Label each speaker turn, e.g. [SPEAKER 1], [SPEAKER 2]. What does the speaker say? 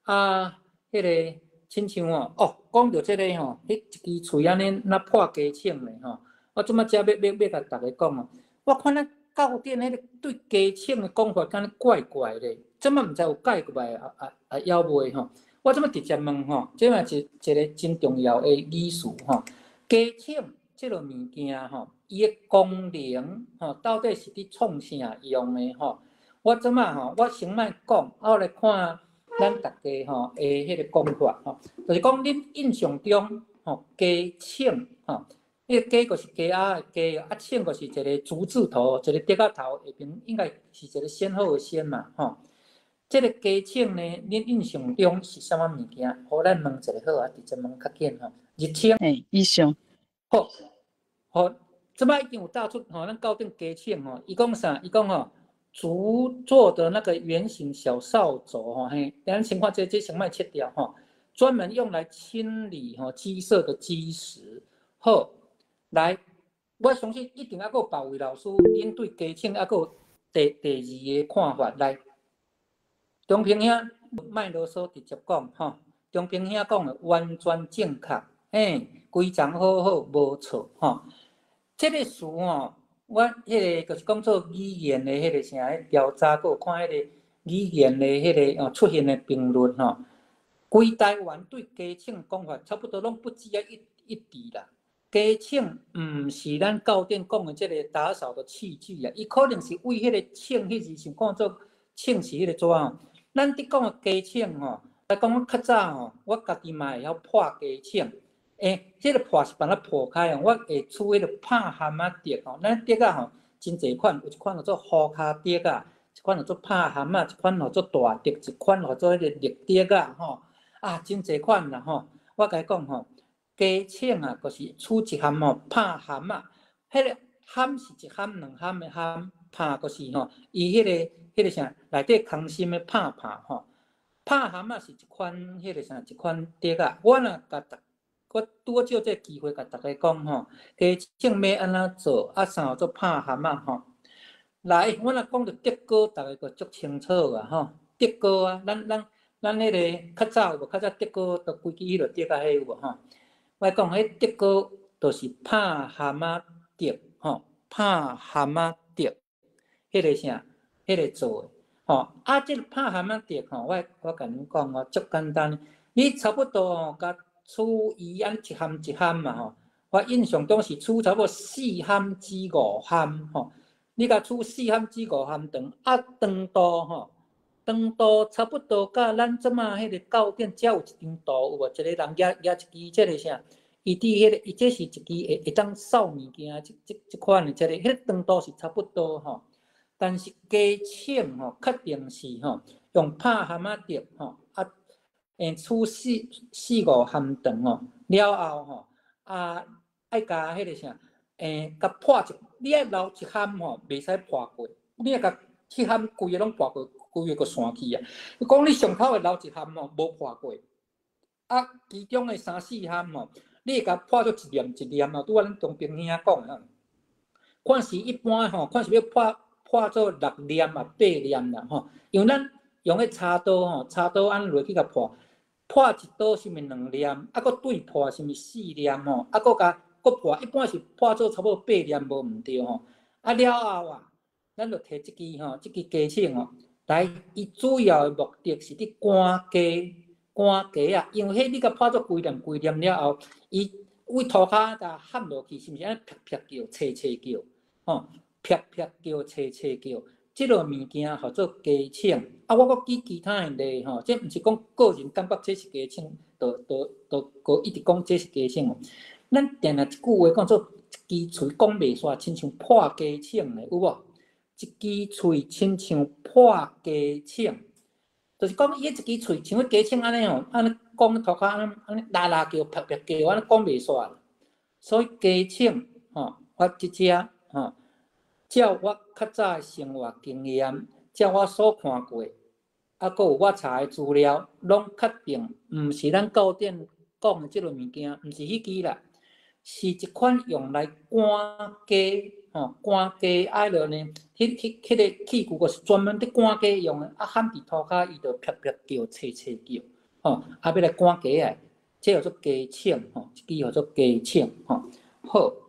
[SPEAKER 1] 啊，彼个親像哦，哦，講著這个吼，彼一支喙按呢，若破雞腸咧吼。我這擺才欲共逐家講哦，我看咱教典彼個對雞腸的講法，敢若怪怪咧。這擺毋知有改過來啊啊啊，猶未吼？我這擺直接問吼，這嘛是一個真重要的語詞吼。雞腸這个物件吼，伊的功能吼，到底是佇創啥用的吼？我這擺吼，我先莫講，我來看咱逐家吼的彼個講法吼，就是講恁印象中吼，雞腸吼，彼個雞就是雞仔的雞，啊腸就是一個竹字頭，一個竹仔頭下爿應該是一個先後的先嘛吼。這個雞腸呢，恁印象中是啥物物件？予咱問一下好啊，直接問較緊吼。日清，
[SPEAKER 2] 嘿，以上。
[SPEAKER 1] 好，好，這擺已經有答出吼，咱教頂雞腸吼，伊講啥？伊講吼，竹做的那個圓形小掃帚吼，嘿，等下先看這個，這先莫切掉吼，專門用來清理吼雞舍的雞食。好，來，我相信一定猶閣有別位老師，恁對雞腸猶閣有第二个看法來。中平兄，莫囉嗦，直接講吼。中平兄講的完全正確，嘿，規章好好，無錯吼。這个詞吼，我彼个就是講做語言的彼个啥調查，閣有看彼个語言的彼个哦出現的頻率吼。規台灣對雞腸講法差不多攏不止啊一致啦。雞腸毋是咱教典講的這个打掃的器具啊，伊可能是為彼個腸彼字想講做腸是彼个怎樣？咱佇講的雞腸吼，來講較早吼，我家己嘛會曉破雞腸。欸，這个破是把它破開哦，我會取彼個拍蚶仔竹吼，咱竹仔吼真濟款，有一款叫做烏跤竹仔，一款叫做拍蚶仔，一款叫做大竹，一款叫做彼個綠竹仔吼，啊，真濟款啦吼。我共你講吼，雞腸啊，就是取一項吼拍蚶仔，彼個蚶是一蚶兩蚶的蚶，拍就是吼，伊彼個啥內底空心的拍拍吼，拍蚶仔是一款彼個啥一款竹仔。我若共逐，我拄好借這个機會共逐家講吼，雞腸欲按怎做，啊啥叫做拍蚶仔吼。來，我若講著竹篙，逐家就足清楚啊吼。竹篙啊，咱彼个較早有無？較早竹篙都規支彼落竹仔彼有無吼？我講彼竹篙就是拍蚶仔竹吼，拍蚶仔竹，彼个啥？彼个做的吼。啊，這个拍蚶仔竹吼，我共恁講哦，足簡單。你差不多吼，共取伊按呢一項一項嘛吼。我印象中是取差不多四項至五項吼。你共取四項至五項長，啊長度吼，長度差不多佮咱這馬彼個教典遮有一張圖有無？一個人舉舉一支這个啥？伊佇彼個，伊這是一支會當掃物件，這款的這个，彼個長度是差不多吼。但是雞腸吼，確定是吼，用拍蚶仔竹吼，啊，取四五項長吼，了後吼，啊，愛共彼個啥，共破一，你愛留一項吼，袂使破過，你愛共彼項規个攏破過，規个閣散去啊。講你上頭會留一項吼，無破過，啊，其中的三四項吼，你會共破做一粒一粒啊，拄仔恁中平兄講的，看是一般吼，看是欲破做六粒啊、八粒啦吼，因為咱用彼柴刀吼，柴刀按呢落去共破，破一刀是毋是兩粒？啊，閣對破是毋是四粒吼？啊，閣共閣破，一般是破做差不多八粒無毋對吼。啊了後啊，咱就提這支吼，這支雞腸吼，來，伊主要的目的是佇趕雞，趕雞啊，因為彼你共破做規粒規粒了後，伊為塗跤共蚶落去，是毋是按呢啪啪叫、脆脆叫，吼？啪啪叫、脆脆叫，這个物件號做雞腸。啊，我閣舉其他的例吼，這毋是講個人感覺這是雞腸，就閣一直講這是雞腸哦。咱定定一句話講做一支喙講袂煞，親像破雞腸的，有無？一支喙親像破雞腸，就是講伊彼一支喙像彼雞腸按呢吼，按呢講塗跤按呢按呢啦啦叫、啪啪叫，按呢講袂煞。所以雞腸吼，我這遮吼，照我較早的生活經驗，照我所看過，啊，閣有我查的資料，攏確定毋是咱教典講的這个物件，毋是彼支啦，是一款用來趕雞吼，趕雞愛落呢，彼個器具閣是專門佇趕雞用的，啊，蚶佇塗跤伊就啪啪叫、脆脆叫。吼，啊欲來趕雞仔，這叫做雞銃吼，這支叫做雞銃吼。好。